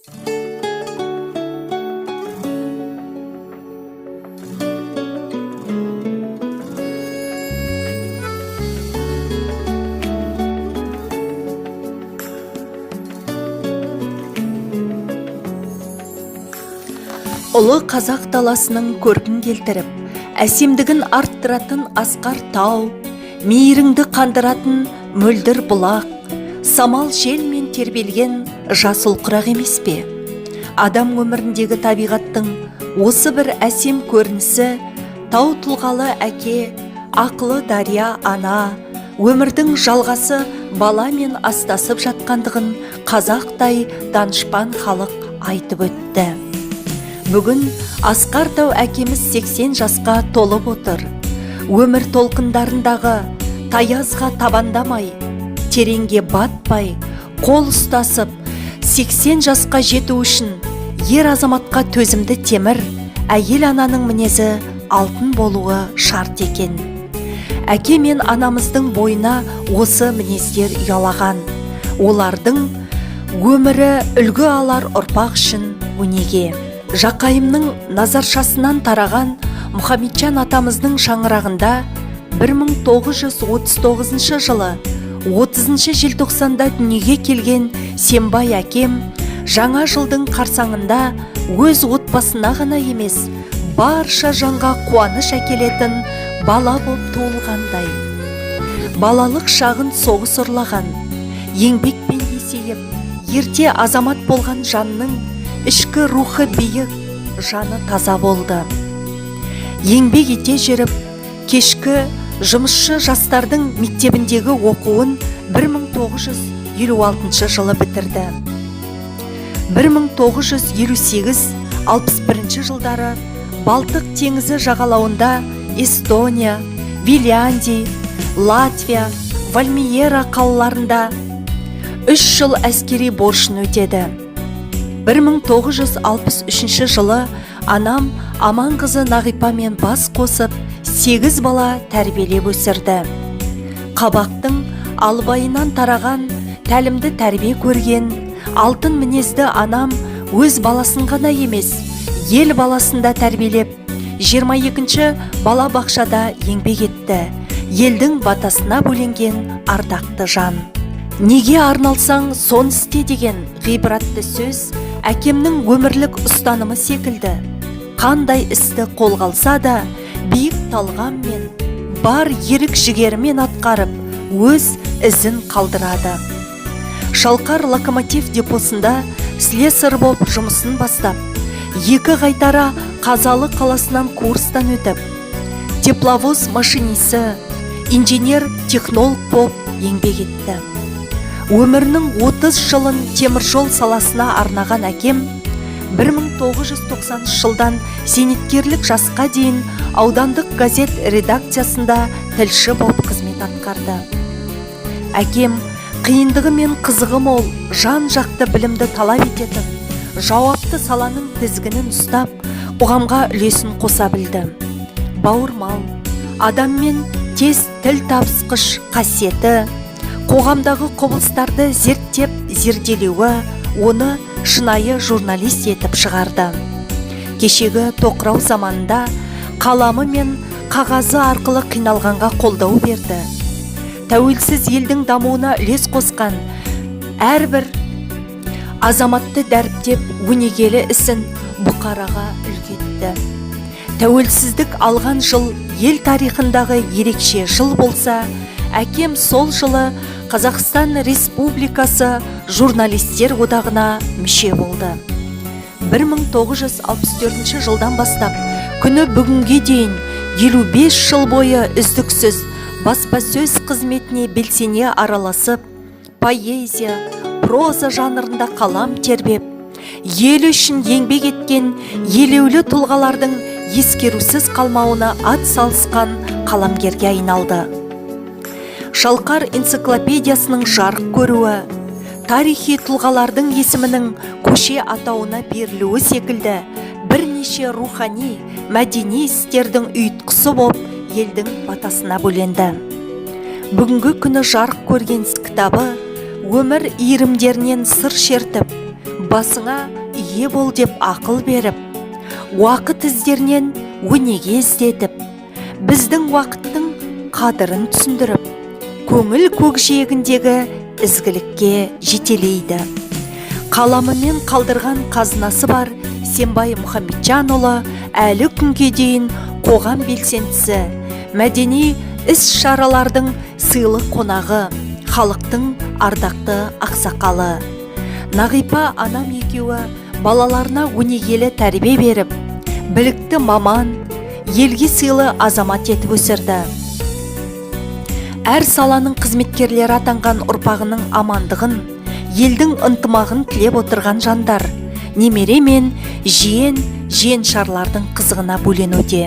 Ұлы қазақ даласының көркін келтіріп, әсемдігін арттыратын асқар тау, мейіріңді қандыратын мөлдір бұлақ, самал желмен тербелген жасыл құрақ емес пе? Адам өміріндегі табиғаттың осы бір әсем көрінісі тау тұлғалы әке, ақылы дария ана, өмірдің жалғасы баламен астасып жатқандығын қазақтай данышпан халық айтып өтті. Бүгін асқар тау әкеміз 80 жасқа толып отыр. Өмір толқындарындағы таязға табандамай, тереңге батпай, қол ұстасып, 80 жасқа жету үшін ер азаматқа төзімді темір, әйел ананың мінезі алтын болуы шарт екен. Әке мен анамыздың бойына осы мінездер ұялаған. Олардың өмірі үлгі алар ұрпақ үшін өнеге. Жақайымның назаршасынан тараған Мұхамеджан атамыздың шаңырағында 1939 жылы 30 желтоқсанда дүниеге келген Сембай әкем жаңа жылдың қарсаңында өз отбасына ғана емес, барша жанға қуаныш әкелетін бала боп туылғандай. Балалық шағын соғыс ұрлаған, еңбекпен есейіп, ерте азамат болған жанның ішкі рухы биік, жаны таза болды. Еңбек ете жүріп, кешкі жұмысшы жастардың мектебіндегі оқуын 1956 жылы бітірді. 1958-61 жылдары Балтық теңізі жағалауында Эстония, Вильянди, Латвия, Вальмиера қалаларында 3 жыл әскери борышын өтеді. 1963 жылы анам Аманқызы Нағипамен бас қосып, 8 бала тәрбиелеп өсірді. Қабақтың албайынан тараған тәлімді тәрбие көрген алтын мінезді анам өз баласын ғана емес, ел баласын да тәрбиелеп, 22-ші бала бақшада еңбек етті. Елдің батасына бөленген ардақты жан. Неге арналсаң, сон істе деген ғибратты сөз әкемнің өмірлік ұстанымы секілді. Қандай істі қолға алса да, биік талғаммен, бар ерік жігерімен атқарып, өз ізін қалдырады. Шалқар локомотив депосында слесарь боп жұмысын бастап, 2 қайтара Қазалы қаласынан курстан өтіп, тепловоз машинисі, инженер-технолог боп еңбек етті. Өмірінің 30 жылын теміржол саласына арнаған әкем 1990 жылдан зейнеткерлік жасқа дейін аудандық газет редакциясында тілші боп қызмет атқарды. Әкем қиындығы мен қызығы мол, жан-жақты білімді талап ететін, жауапты саланың тізгінін ұстап, қоғамға үлесін қоса білді. Бауырмал, адаммен тез тіл табысқыш қасиеті, қоғамдағы құбылыстарды зерттеп зерделеуі оны шынайы журналист етіп шығарды. Кешегі тоқырау заманында қаламы мен қағазы арқылы қиналғанға қолдау берді. Тәуелсіз елдің дамуына үлес қосқан әрбір азаматты дәріптеп, өнегелі ісін бұқараға үлгі етті. Тәуелсіздік алған жыл ел тарихындағы ерекше жыл болса, әкем сол жылы Қазақстан Республикасы журналистер одағына мүше болды. 1964 жылдан бастап күні бүгінге дейін 55 жыл бойы үздіксіз баспасөз қызметіне белсене араласып, поэзия, проза жанрында қалам тербеп, елі үшін еңбек еткен елеулі тұлғалардың ескерусіз қалмауына ат салысқан қаламгерге айналды. Шалқар энциклопедиясының жарық көруі, тарихи тұлғалардың есімінің көше атауына берілуі секілді бірнеше рухани, мәдени істердің ұйытқысы боп елдің батасына бөленді. Бүгінгі күні жарық көрген кітабы өмір иірімдерінен сыр шертіп, Басыңа ие бол деп ақыл беріп, уақыт іздерінен өнеге іздетіп, біздің уақыттың қадірін түсіндіріп, көңіл көкжиегіндегі ізгілікке жетелейді. Қаламымен қалдырған қазынасы бар Сембай Мұхамеджанұлы әлі күнге дейін қоғам белсендісі, мәдени іс-шаралардың сыйлы қонағы, халықтың ардақты ақсақалы. Нағипа анам екеуі балаларына өнегелі тәрбие беріп, білікті маман, елге сыйлы азамат етіп өсірді. Әр саланың қызметкерлері атанған ұрпағының амандығын, елдің ынтымағын тілеп отырған жандар немере мен жиен, жиеншарлардың қызығына бөленуде.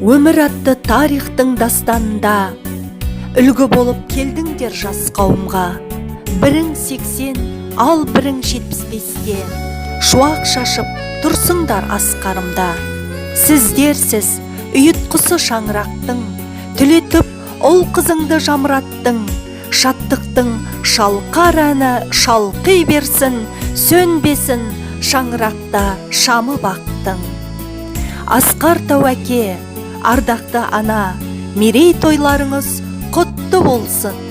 Өмір атты тарихтың дастанында үлгі болып келдіңдер жас қауымға. Бірің 80, ал бірің 75-те, шуақ шашып тұрсыңдар асқарымда. Сіздерсіз ұйытқысы шаңырақтың, түлетіп ұл қызыңды жамыраттың. Шаттықтың шалқар әні шалқи берсін, сөнбесін шаңырақта шамы бақтың. Асқар тау әке, ардақты ана, мерейтойларыңыз құтты болсын!